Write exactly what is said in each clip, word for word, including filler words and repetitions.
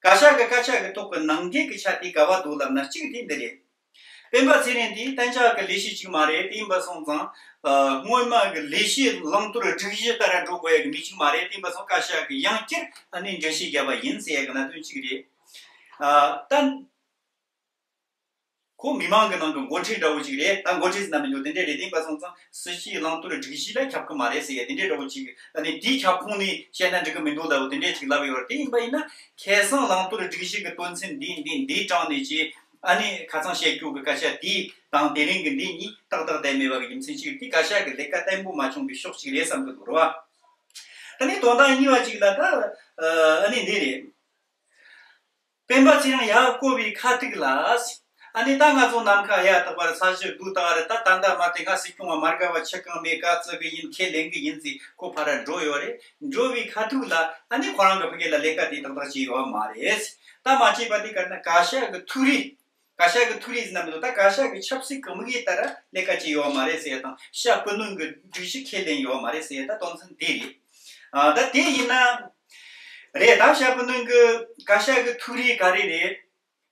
བཀའ་ཤག་གི་སྐད་ཆ་གི་ཐོག་གི་ནང་འགལ་གྱི་ཆ་དེ་ག་བ་འདུག་ལབ་ན། གཅིག་དེ་འདི་རེད། སྤེན་པ་ཚེ་རིང་དེ་གཏན་འཇགས་ཀྱི་ལས་གཞི་གཅིག་མ་རེད། དེ་ཡིན་པ་སོང་ཙང་། ཨ། སྔོན་མ་གི་ལས་གཞི་བླང་དོར་སྒྲིག་གཞི་ལྟར་འགྲོ་དགོས་ཡ་གི་མི་གཅིག་མ་རེད། དེ་ཡིན་པ་སོང་བཀའ་ཤག་གིས་ཡང་བསྐྱར་ཨ་ནི་འགྲེལ་བཤད་བརྒྱབ་པ་ཡིན་ཟེར་ཡ་གི་གནད་དོན་གཅིག་རེད། ཨ། ད། ཁོ་མི་མང་གི་ནང་གི་འགོ་ཁྲིད་འདྲ་བོ་ཅིག་རེད། ད་འགོ་ཁྲིད་ཟེར་ན་མི་འདུག་དེ་འདྲས་རེད། དེ་ཡིན་པ་སོང་ཙང་སྲིད་སྤྱིའི་བླང་དོར་སྒྲིག་གཞི་ལ་ཁྱབ་ཀྱི་མ་རེད་ཟེར་ཡ་དེ་འདྲས་འདྲ་བོ་ཅིག་ཨ་ནི་དེའི་ཁྱབ་ཁོངས་ནས་བཤད་ན་འགྲིག་གི་མི་འདུག་ལབ་བོ་དེ་འདྲས་ཅིག་ལབ་ཡོད་རེད། དེ་ཡིན་པ་ཡིན་ན་ཁ་སང་བླང་དོར་སྒྲིག་གཞི་གི་དོན་ཚན་འདི་འདི་འདིའི་དྲངས་ནས་ཅིག་ཨ་ནི་ཁ་སང་བཤད་རྒྱུ་གི་སྐད་ཆ་དེ་དང་དེ་རིང་གི་འདི་གཉིས་ཏག་ཏག་བསྡད་མེད་པ་གི་རྒྱུ་མཚན་གཅིག་དེ་བཀའ་ཤག་གི་ལས་ཀ་བརྟན་པོ་མ་བྱུང་བའི་ཕྱོགས་གཅིག་རེད་བསམ་གི་འདུག་རེད་བ། ད་ནི་དོན་དག་གཉིས་པ་ཅིག་ལ་ད་ཨ་ནི་འདི་རེད། སྤེན་པ་ཚེ་རིང་ཡར་བསྐོ་བའི་ཁ་ཐུག་ལ། ཨ་ནི་ད་ང་ཚོ་ནམ་མཁའ་ཡར་དག་པར་ས་གཞི་རྡུལ་དག་རེད། ད་ད་ལྟ་མ་དེ་ང་སྲིད་སྐྱོང་བ་མ་དགའ་བ་ཆི་གང་མེད། ག་ཙི་གི་ཡིན། ཁས་ལེན་གི་ཡིན་ཟེར་ཁོ་ཕར་འགྲོ་ཡོད་རེད། འགྲོ་བའི་ཁ་ཐུག་ལ་ཨ་ནི་ཁོ་རང་གི་ཕ་གི་ལ་ལས་ཀ་དེ་ཏག་ཏག་བྱས་ཡོད་མ་རེད། ད་མ་བྱས་པ་དེ་ག་ན་བཀའ་ཤག་གི་ཐུགས་རེ། བཀའ་ཤག་གི་ཐུགས་རེ་ཟེར་ན་མི་འདུག་ད་བཀའ་ཤག་གི་ཆབ་སྲིད་ཀྱི་དམིགས་ཡུལ་ལྟར་ལས་ཀ་བྱས་ཡོད་མ་རེད་ཟེར་ཡ་དང་། ཤར་སྤུ་ནུ་གི་སྒྲིག་གཞི་ཁས་ལེན་ཡོད་མ་རེད་ཟེར་ཡ་ད་དོན་ཚན་དེ་རེད། ཨ། ད་དེ་ཡིན་ན། རེད། ད་ཤར་སྤུ་ནུ་གི་བཀའ་ཤག་གི་ཐུགས་རེ་ག་རེ་རེད།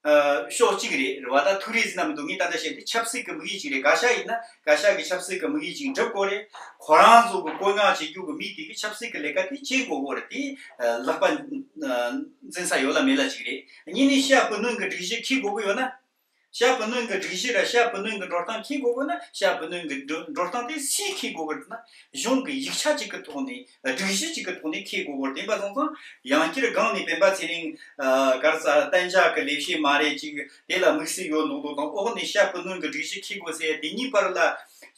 ཨ། ཕྱོགས་གཅིག་རེད། རེད་བ། ད་ཐུགས་རེ་ཟེར་ན་མི་འདུག་ངས་ད་ལྟ་བཤད་དེ་ཆབ་སྲིད་ཀྱི་དམིགས་ཡུལ་གཅིག་རེད། བཀའ་ཤག་ཡིན་ན་བཀའ་ཤག་གི་ཆབ་སྲིད་ཀྱི་དམིགས་ཡུལ་གཅིག་འགྲུབ་དགོས་རེད། ཁོ་རང་ཚོ་གི་བཀོད་མངགས་བྱེད་རྒྱུ་གི་མི་དེ་གི་ཆབ་སྲིད་ཀྱི་ལས་ཀ་དེ་བྱེད་དགོས་དགོས་རེད། དེ་ལག་པ་འཛིན་ས་ཡོད་ལ་མེད་ལ་གཅིག་རེད། གཉིས་ནས་ཤར་སྤུ་ནུ་གི་སྒྲིག་གཞི་འཁྱེར་དགོས་ཀྱི་ཡོད་ན། ཤར་སྤུ་ནུ་གི་སྒྲིག་གཞི་ར་ཤར་སྤུ་ནུ་གི་འགྲོ་སྟངས་འཁྱེར་དགོས་ཀྱི་ན། ཤར་སྤུ་ནུ་གི་འགྲོ་འགྲོ་སྟངས་དེ་སུས་འཁྱེར་དགོས་ཀྱི་ན། གཞུང་གི་ཡིག་ཆ་གཅིག་གི་ཐོག་ནས། སྒྲིག་གཞི་གཅིག་གི་ཐོག་ནས་འཁྱེར་དགོས་ཀྱི་རེད། དེ་འདྲ་སོང་ཙང་ཡང་བསྐྱར་སྒང་ནས་སྤེན་པ་ཚེ་རིང་། ཨ། ག་རེ་ཟེར། གཏན་འཇགས་ཀྱི་ལས་བྱེད་མ་རེད། ཅིག་དེ་ལ་དམིགས་བསལ་ཡོད་མདོག་མདོག་དང་། འོག་ནས་ཤར་སྤུ་ནུ་གི་སྒྲིག་གཞི་འཁྱེར་དགོས་ཟེར་དེ་གཉིས་བར་ལ་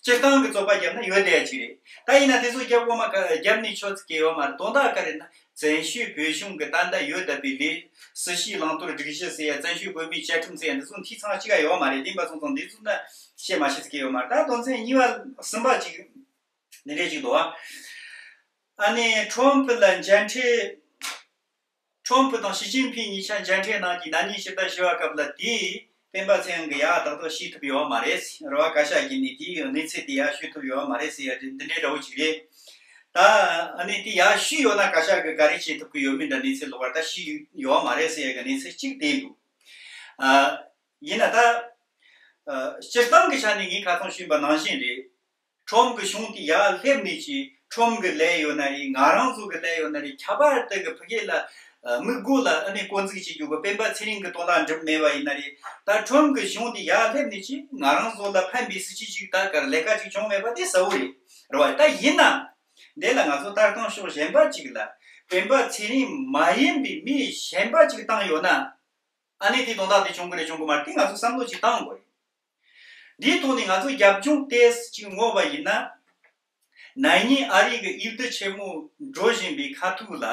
སྤྱིར་བཏང་གི་རྩོད་པ་བརྒྱབ་ན་ཡོད་བསྡད་ཡ་ཅིག་རེད། ད་ཡིན་ན་དེ་ཚོ་རྒྱབ་འོག་མ་ག་རྒྱབ་ནས་ཆོག་ཚིག་གི་ཡོད་མ་རེད། དོན་དག་ག་རེ་ན། བཙན་བྱོལ་བོད་གཞུང་གི་ད་ལྟ་ཡོད་བསྡད་པའི་ལས། སྲིད་ཞུའི་བླང་དོར་སྒྲིག་གཞི་ཟེར་ཡ། བཙན་བྱོལ་བོད་མིའི་བཅའ་ཁྲིམས་ཟེར་ཡ་འདི་ཚོ་འཐུས་ཚང་གཅིག་ག་ཡོད་མ་རེད། དེ་འདྲ་སོང་ཙང་འདི་ཚོ་ན་བཤད་མ་ཤེས་ཀྱི་ཡོད་མ་རེད། ད་དོན་ཚན་གཉིས་པ་གསུམ་པ་ཅིག་འདི་འདྲས་ཅིག་འདུག་ཨ། ཨ་ནི་ཁྲོམ་ཕུ་ལ་མཇལ་འཕྲད། ཁྲོམ་ཕུ་དང་ཞི་ཅིན་ཕིང་གཉིས་ཆ་མཇལ་འཕྲད་གནང་རྒྱུའི་ན་ནིང་ཕྱི་ཟླ་བཞི་པ་སྐབས་ལ་དེའི་སྤེན་པ་ཚེ་རིང་གིས་ཡ་ཏག་ཏག་ཤེས་ཐུབ་ཡོད་མ་རེད། རེད་བ། བཀའ་ཤག་གིས་ནི་དེའི་གནས་ཚུལ་དེ་ཡ་ཞུ་ཐུབ་ཡོད་མ་རེད་ཟེར་ཡ་འདི་འདྲའི་འདྲ་བོ་ཅིག་རེད། ད་ཨ་ནི་དེ་ཡ་ཞུས་ཡོད་ན་བཀའ་ཤག་གིས་ག་རེ་བྱེད་ཐུབ་ཀྱི་ཡོད་མེད་འདྲ་གནས་ཚུལ་ལོགས་པར་ད་ཤེས་ཡོད་མ་རེད་ཟེར་ཡ་གི་གནས་ཚུལ་གཅིག་དེ་འདུག་ཨ། ཡིན་ན་ད། ཨ། སྤྱིར་བཏང་གི་ཆ་ནས་ངས་ཁ་སང་ཞུས་པ་ནང་བཞིན་རེད། ཁྲོམ་གྱི་གཞུང་དེ་ཡར་སླེབས་ནས་ཀྱི་ཁྲོམ་གྱི་ལས་ཡོད་ན་རེད། ང་རང་ཚོ་གི་ལས་ཡོད་ན་རེད། ཁྱད་པར་དུ་གི་ཕ་གི་ལ་དམིགས་སྒོ་ལ་ཨ་ནི་བསྐོ་འཛུགས་བྱེད་རྒྱུ་གི་སྤེན་པ་ཚེ་རིང་གི་དོན་དག་འགྲུབ་མེད་པ་ཡིན་ན་རེད། ད་ཁྲོམ་གྱི་གཞུང་དེ་ཡར་སླེབས་ནས་ཀྱི་ང་རང་ཚོ་ལ་ཕན་པའི་སྲིད་ཇུས་ཅིག་ད་གར་ལས་ཀ་ཅིག་བྱུང་མེད་པ་དེ་གསལ་བོ་རེད། རེད་བ། ད་ཡིན་ན་འདི་ལ་ང་ཚོ་ལྟ་སྟངས་ཕྱོགས་གཞན་པ་ཅིག་ལ་སྤེན་པ་ཚེ་རིང་མ་ཡིན་པའི་མི་གཞན་པ་ཅིག་བཏང་ཡོད་ན། ཨ་ནི་དེ་དོན་དག་དེ་བྱུང་གི་རེད་བྱུང་གི་མ་རེད། དེ་ང་ཚོ་བསམ་བློ་ཅིག་བཏང་དགོས་རེད། འདིའི་ཐོག་ནས་ང་ཚོ་རྒྱབ་ལྗོངས་ཏོག་ཙམ་ཅིག་ངོས་པ་ཡིན་ན། ན་ནིང་ཨ་རི་གི་འོས་བསྡུ་ཆེན་མོ་འགྲོ་བཞིན་པའི་ཁ་ཐུག་ལ།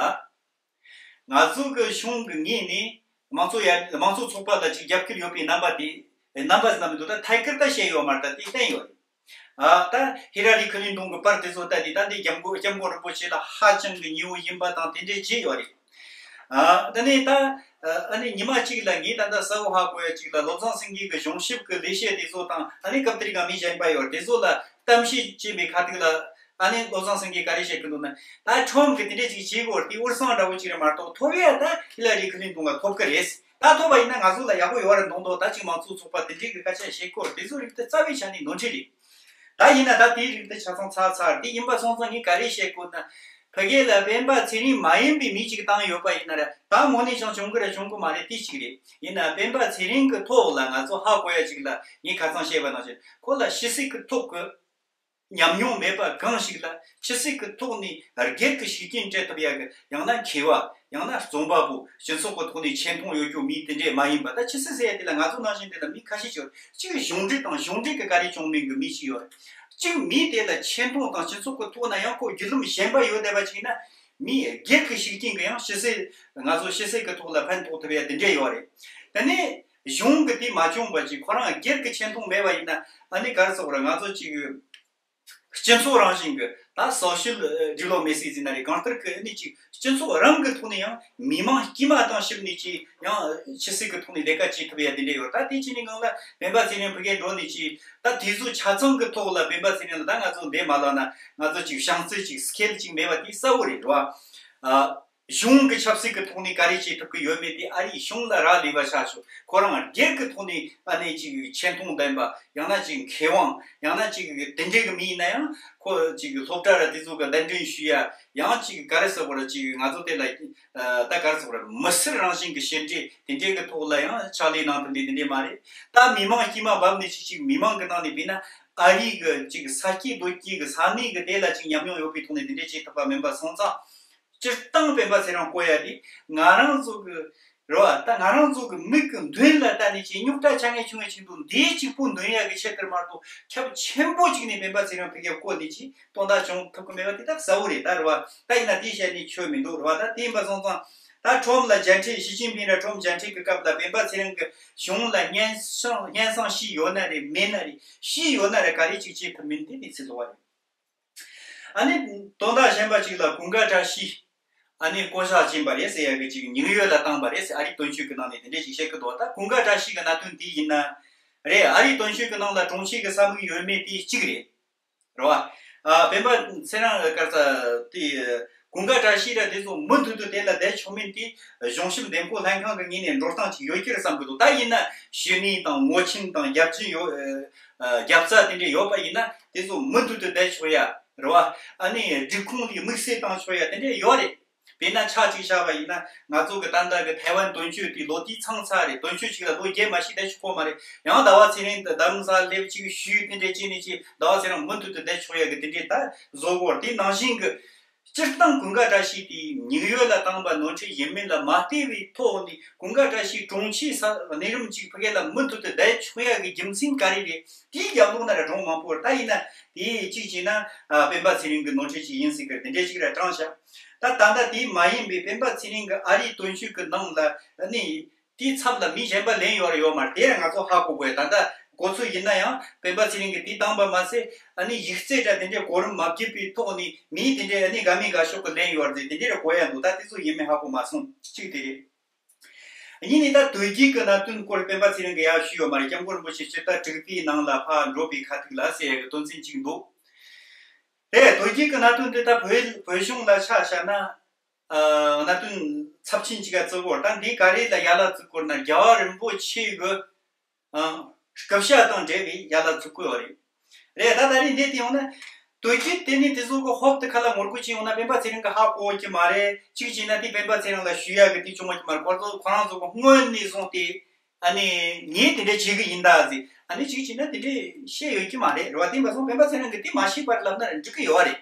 ང་ཚོ་གི་གཞུང་གི་ངོས་ནས་དམངས་གཙོ་ཡར་དམངས་གཙོ་ཚོགས་པ་ལ་ཅིག་རྒྱབ་སྐྱོར་ཡོད་པའི་རྣམ་པ་དེ། རྣམ་པ་ཟེར་ན་མི་འདུག་ད་ཐད་ཀར་ད་བཤད་ཡོད་མ་རེད། ད་དེ་བསྟན་ཡོད་རེད། ཨ། ད་ཧི་ལ་རི་ཁི་ལིན་ཏོན་གྱི་པར་དེ་ཚོ་ལྟ་དུས་ད་འདི་སྐྱབས་མགོན་སྐྱབས་མགོན་རིན་པོ་ཆེ་ལ་ཧ་ཅང་གི་ཉེ་བོ་ཡིན་པ་དང་དེ་འདྲའི་བརྗོད་ཡོད་རེད། ཨ། ད་ནི་ད་ཨ་ནི་ཉི་མ་གཅིག་ལ་ངས་ད་ལྟ་གསལ་བོ་ཧ་གོ་ཡ་གཅིག་ལ་བློ་བཟང་སེང་གེ་གི་གཞུང་ཞབས་ཀྱི་ལས་བྱེད་དེ་ཚོ་དང་ཨ་ནི་སྐབས་དེར་ག་མི་གཞན་པ་ཡོད་དེ་ཚོ་ལ་གཏམ་བཤད་བྱས་པའི་ཁ་ཐུག་ལ་ཨ་ནི་བློ་བཟང་སེང་གེས་ག་རེ་བཤད་ཀྱི་འདུག་ན། ད་ཁྲོམ་གྱིས་དེ་འདྲས་ཅིག་བྱེད་དགོས་དེ་འུར་སང་འདྲ་བོ་ཅིག་རེད་མ་གཏོགས་ཐོབ་ཡ་ད་ཧི་ལ་རི་ཁི་ལིན་ཏོན་ལ་ཐོབ་ཀྱི་རེད། ད་ཐོབ་པ་ཡིན་ན་ང་ཚོ་ལ་ཡག་པོ་ཡོད་རེད་མདོག་མདོག་ད་ཅིག་མང་གཙོའི་ཚོགས་པ་དེ་འདྲས་ཀྱི་སྐད་ཆ་བཤད་སྐོར་དེ་ཚོ་རིགས་དེ་རྩ་བའི་ཆ་ནས་ནོར་འཁྲུལ་རེད། ད་ཡིན་ན་ད་དེའི་རིགས་དེ་ཆ་ཚང་ཚར་ཚར་དེ་ཡིན་པ་སོང་ཙང་ངས་ག་རེ་བཤད་དགོས་ན། ཕ་གི་ལ་སྤེན་པ་ཚེ་རིང་མ་ཡིན་པའི་མི་ཅིག་བཏང་ཡོད་པ་ཡིན་ན་ར་ད་དངོས་གནས་ཀྱང་བྱུང་གི་རེད་བྱུང་གི་མ་རེད་དེ་གཅིག་རེད། ཡིན་ན་སྤེན་པ་ཚེ་རིང་གི་ཐོག་ལ་ང་ཚོ་ཧ་གོ་ཡ་ཅིག་ལ་ངས་ཁ་སང་བཤད་པ་ནང་བཞིན་ཁོ་ལ་ཕྱི་སྲིད་ཀྱི་ཐོག་གི་ཉམས་མྱོང་མེད་པ་གང་ཞིག་ལ་ཕྱི་སྲིད་ཀྱི་ཐོག་ནས་སྒེར་གྱི་ཤུགས་རྐྱེན་སྤྲད་ཐུབ་ཡ་གི་ཡང་ན་མཁས་པ་ཡང་ན་རྩོམ་པ་པོ་སྤྱི་ཚོགས་ཀྱི་ཐོག་ནས་ཆེ་མཐོང་ཡོད་རྒྱུ་མི་དེ་འདྲས་མ་ཡིན་པ། ད་ཕྱི་སྲིད་ཟེར་ཡ་དེ་ལ་ང་ཚོ་ནང་བཞིན་དེ་ལ་མི་ཁ་ཤས་ཀྱིས་གཅིག་གཞུང་འབྲེལ་དང་གཞུང་འབྲེལ་གྱི་ག་རེ་བྱུང་མིན་གྱི་མི་ཞིག་ཡོད། གཅིག་མི་དེ་ལ་ཆེ་མཐོང་དང་སྤྱི་ཚོགས་ཀྱི་ཐོག་ན་ཡང་ཁོ་བརྒྱུད་ལམ་གཞན་པ་ཡོད་བསྡད་པ་ཅིག་ཡིན་ན་མི་སྒེར་གྱི་ཤུགས་རྐྱེན་གྱི་ཡང་ཕྱི་སྲིད་ང་ཚོ་ཕྱི་སྲིད་ཀྱི་ཐོག་ལ་ཕན་ཐོགས་ཐུབ་ཡ་དེ་འདྲས་ཡོད་རེད། དེ་ནས་གཞུང་གི་དེ་མ་བྱུང་བ་ཅིག་ཁོ་རང་སྒེར་གྱི་ཆེ་མཐོང་མེད་པ་ཡིན་ན་ཨ་ནི་ག་རེ་ཟེར་དགོས་རེད། ང་ཚོ་ཅིག་སྤྱི་ཚོགས་རང་བཞིན་གྱི་ད་social diplomacy ཟེར་ན་རེད། གང་ལྟར་གྱི་ཨ་ནི་ཅིག་སྤྱི་ཚོགས་རང་གི་ཐོག་ནས་ཡང་མི་མང་དཀྱུས་མ་དང་ཕྱི་ནས་ཅིག་ཡང་ཕྱི་སྲིད་ཀྱི་ཐོག་ནས་ལས་ཀ་བྱེད་ཐུབ་ཡ་དེ་འདྲས་ཡོད། ད་དེ་ཅི་ནས་གང་ལ་སྤེན་པ་ཚེ་རིང་ཕ་གིར་འགྲོ་ནས་ཅིག་ད་དེ་ཚོ་ཆ་ཚང་གི་ཐོག་ལ་སྤེན་པ་ཚེ་རིང་ལ་ད་ང་ཚོ་འདས་མ་ལབ་ན་ང་ཚོ་ཅིག་བྱང་ཚད་ཅིག་scale ཅིག་མེད་པ་དེ་གསལ་བོ་རེད་རེད་བ། ཨ། གཞུང་གི་ཆབ་སྲིད་ཀྱི་ཐོག་ནས་ག་རེ་བྱེད་ཐུབ་ཀྱི་ཡོད་མེད་དེ་ཨ་རིའི་གཞུང་ལ་རག་ལས་པ་ཆགས་ཆོག་ཁོ་རང་སྒེར་གྱི་ཐོག་ནས་ཨ་ནི་ཅིག་ཆེ་མཐོང་ལྡན་པ། ཡང་ན་ཅིག་མཁས་དབང་། ཡང་ན་ཅིག་དེ་འདྲའི་གི་མི་ཡིན་ན་ཡང་ཁོ་ཅིག་སློབ་གྲྭ་ར་དེ་ཚོ་གི་གདན་འདྲེན་ཞུ་ཡ། ཡང་ཅིག་ག་རེ་ཟེར་བ་ར་ཅིག་ང་ཚོ་དེ་ལ་ད་ག་རེ་ཟེར་བ་ར་མི་སེར་རང་བཞིན་གྱི་བཤད་འདྲེ་དེ་འདྲའི་གི་ཐོག་ལ་ཡང་ཕྱག་ལས་གནང་ཐུབ་འདི་དེ་འདྲའི་མ་རེད། ད་མི་མང་དཀྱུས་མ་བབས་ནས་ཅིག་ཅིག་མི་མང་གི་ནང་ནས་བྱས་ན་ཨ་རིའི་གི་ཅིག་ས་སྐྱེས་རྡོ་སྐྱེས་གི་ས་གནས་གི་དེ་ལ་ཅིག་ཉམས་མྱོང་ཡོད་པའི་ཐོག་ནས་དེ་འདྲའི་བྱེད་ཐུབ་པ་མིན་པ་སོང་ཙང་། སྤྱིར་བཏང་སྤེན་པ་ཚེ་རིང་བསྐོ་ཡ་དེ་ང་རང་ཚོ་གི་རེད་བ། ད་ང་རང་ཚོ་གི་མིག་གི་མདུན་ལ་ལྟ་ནས་ཅིག་རྙོག་དྲ་ཆ་ངེས་ཆུང་ངེས་ཆེད་དུ་འདིའི་གཅིག་པུ་འདོན་ཡ་གི་ཆེད་དུ་མ་གཏོགས་ཁྱབ་ཆེན་པོ་ཅིག་ནས་སྤེན་པ་ཚེ་རིང་ཕ་གིར་བསྐོ་ནས་ཅིག་དོན་དག་བྱུང་ཐུབ་ཀྱི་མེད་པ་དེ་ད་གསལ་བོ་རེད་ད། རེད་བ། ད་ཡིན་ན་དེའི་ཞལ་ནས་ཆོས་མི་འདུག་རེད་བ། ད་དེ་ཡིན་པ་སོང་ཙང་ད་ཁྲོམ་ལ་མཇལ་འཕྲད་ཞི་ཅིན་ཕིང་ར་ཁྲོམ་མཇལ་འཕྲད་ཀྱི་སྐབས་ལ་སྤེན་པ་ཚེ་རིང་གི་གཞུང་ལ་སྙན་སེང་སྙན་སེང་ཞུས་ཡོད་ན་རེད། མེད་ན་རེད། ཞུས་ཡོད་ན་རེད། ག་རེ་ཅིག་བྱེད་ཐུབ་མིན་དེ་དེ་ཚེ་ལོ་བ་རེད། ཨ་ནི་དོན་དག་གཞན་པ་ཅིག་ལ་ཀུན་དགའ་བཀྲ་ཤིས་ཨ་ནི་བསྐོ་བཞག་ཕྱིན་པ་རེད་ཟེར་ཡ་གི་ཅིག་ཉིག་ཡོད་ལ་བཏང་པ་རེད་ཟེར་ཨ་རིའི་དོན་གཅོད་ཀྱི་ནང་ནས་དེ་འདྲས་ཅིག་བཤད་ཀྱི་འདུག་ད་ཀུན་དགའ་བཀྲ་ཤིས་ཀྱི་གནད་དོན་དེ་ཡིན་ན་རེད། ཨ་རིའི་དོན་གཅོད་ཀྱི་ནང་ལ་དྲུང་ཆེ་གི་ས་མིག་ཡོད་མེད་དེ་གཅིག་རེད། རེད་བ། ཨ་སྤེན་པ་ཚེ་རིང་གར་ས་དེ་ཀུན་དགའ་བཀྲ་ཤིས་ར་དེ་ཚོ་མུ་མཐུད་དུ་དེ་ལ་བསྡད་ཆོག་མིན་དེ་གཞུང་ཞབས་འདེམས་བསྐོ་ལྷན་ཁང་གི་ངོས་ནས་འགྲོ་སྟངས་ཅིག་ཡོད་ཀྱི་རེད་བསམ་གི་འདུག་ད་ཡིན་ན་ཞུ་ནི་དང་ངོ་ཆེན་དང་རྒྱབ་ཆེན་ཡོད། རྒྱབ་རྩ་དེ་འདྲས་ཡོད་པ་ཡིན་ན་དེ་ཚོ་མུ་མཐུད་དུ་བསྡད་ཆོག་ཡ་རེད་བ། ཨ་ནི་སྒྲིག་ཁོངས་ལ་དམིགས་བསལ་བཏང་ཆོག་ཡ་དེ་འདྲས་ཡོད་རེད། དཔེར་ན་ཆ་གཅིག་བཞག་པ་ཡིན་ན་ང་ཚོ་གི་ད་ལྟ་གི་ཐའེ་ཝན་དོན་གཅོད་དེ་ལོ་དེའི་ཚང་ཚར་རེད། དོན་གཅོད་ཅིག་ལ་ལོ་བརྒྱད་མ་ཞིག་བསྡད་ཆོག་གོ་མ་རེད། ཡང་ཟླ་བ་ཚེ་རིང་དང་རྡ་རམ་ས་ལ་སླེབས་ཅིག་ཞུས་དེ་འདྲས་བྱས་ནས་ཅིག་ཟླ་བ་ཚེ་རིང་མུ་མཐུད་དུ་བསྡད་ཆོག་ཡ་གི་དེ་འདྲས་ད་བཟོ་གོ་རེད། དེ་ནང་བཞིན་གི་སྤྱིར་བཏང་ཀུན་དགའ་བཀྲ་ཤིས་དེ་ཉིག་ཡོད་ལ་བཏང་པ་ནོར་འཁྲུལ་ཡིན་མིན་ལ་མ་ལྟོས་པའི་ཐོག་ནས་ཀུན་དགའ་བཀྲ་ཤིས་དྲུང་ཆེ་ས་གནས་རིམ་ཅིག་ཕ་གི་ལ་མུ་མཐུད་དུ་བསྡད་ཆོག་ཡ་གི་རྒྱུ་མཚན་ག་རེ་རེད། དེའི་རྒྱབ་ལོགས་ན་ར་གྲངས་མང་པོ་རེད། ད་ཡིན་ན་དེ་གཅིག་བྱས་ན་ཨ་སྤེན་པ་ཚེ་རིང་གི་ནོར་འཁྲུལ་ཅིག་ཡིན་སྲིད་ཀྱི་རེད། དེ་འདྲས་ཅིག་ར་དྲངས་བཞག་ད་ད་ལྟ་དེ་མ་ཡིན་པའི་སྤེན་པ་ཚེ་རིང་གི་ཨ་རིའི་དོན་གཅོད་ཀྱི་ནང་ལ་ནི་དེའི་ཚབ་ལ་མི་གཞན་པ་ལེན་ཡོད་རེད་ཡོད་མ་རེད། དེ་ར་ང་ཚོ་ཧ་གོ་དགོས། ད་ལྟ་གོ་ཚོད་ཡིན་ན་ཡང་སྤེན་པ་ཚེ་རིང་གིས་དེ་བཏང་པ་མ་ཟད་ཨ་ནི་ཡིག་ཚད་འདྲ་དེ་འདྲའི་གོ་རིམ་མ་བརྒྱུད་པའི་ཐོག་ནས་མིའི་དེ་འདྲའི་ཨ་ནི་དགའ་མི་དགའ་ཕྱོགས་ཀྱི་ལེན་ཡོད་རེད། དེ་འདྲའི་ར་གོ་ཡ་འདུག་ད་དེ་ཚོ་ཡིན་མིན་ཧ་གོ་མ་སོང་། གཅིག་དེ་རེད། གཉིས་ནས་ད་དོལ་རྒྱལ་གྱི་གནད་དོན་སྐོར་སྤེན་པ་ཚེ་རིང་གིས་ཡར་ཞུས་ཡོད་མ་རེད། སྐྱབས་མགོན་རིན་པོ་ཆེ་སྤྱི་ཟླ་དྲུག་པའི་ནང་ལ་ཕར་འགྲོ་བའི་ཁ་ཐུག་ལ་ཟེར་ཡ་གི་དོན་ཚན་གཅིག་འདུག་དེ་དོལ་རྒྱལ་གྱི་གནད་དོན་འདི་ད་བོད་བོད་གཞུང་ལ་ཆ་བཞག་ན་ཨ་གནད་དོན་ཚབས་ཆེན་གཅིག་ག་བརྩི་དགོས་རེད། ད་འདི་ག་རེ་ལ་ཡ་ལ་བརྩི་དགོས་ན་རྒྱལ་བ་རིན་པོ་ཆེ་གི་ཨ་སྐུ་ཕྱྭ་དང་འབྲེལ་བའི་ཡ་ལ་བརྩི་དགོས་པ་རེད། རེད། ད་ད་རེས་འདི་དེ་ཡོང་ན་དོལ་རྒྱལ་དེ་ནི་དེ་ཚོ་གི་ཧོབ་ཏེ་ཁ་ལ་ངོ་རྒོལ་ཅིག་ཡོང་ན་སྤེན་པ་ཚེ་རིང་གི་ཧ་གོ་གི་མ་རེད། གཅིག་བྱས་ན་དེ་སྤེན་པ་ཚེ་རིང་ལ་ཞུ་ཡ་གི་དེ་བྱུང་གི་མ་རེད། ཁོ་ཚོ་ཁོ་རང་ཚོ་གི་སྔོན་ནས་བཟུང་སྟེ་ཨ་ནི་ངས་དེ་འདྲ་བྱེད་གི་ཡིན་ད་ཟེར་ཨ་ནི་གཅིག་བྱས་ན་དེ་འདྲ་བཤད་ཡོད་ཀྱི་མ་རེད། རེད་བ། དེ་ཡིན་པ་སོང་སྤེན་པ་ཚེ་རིང་གིས་དེ་མ་ཤེས་པར་ལབ་ན་འགྲིག་གི་ཡོད་རེད།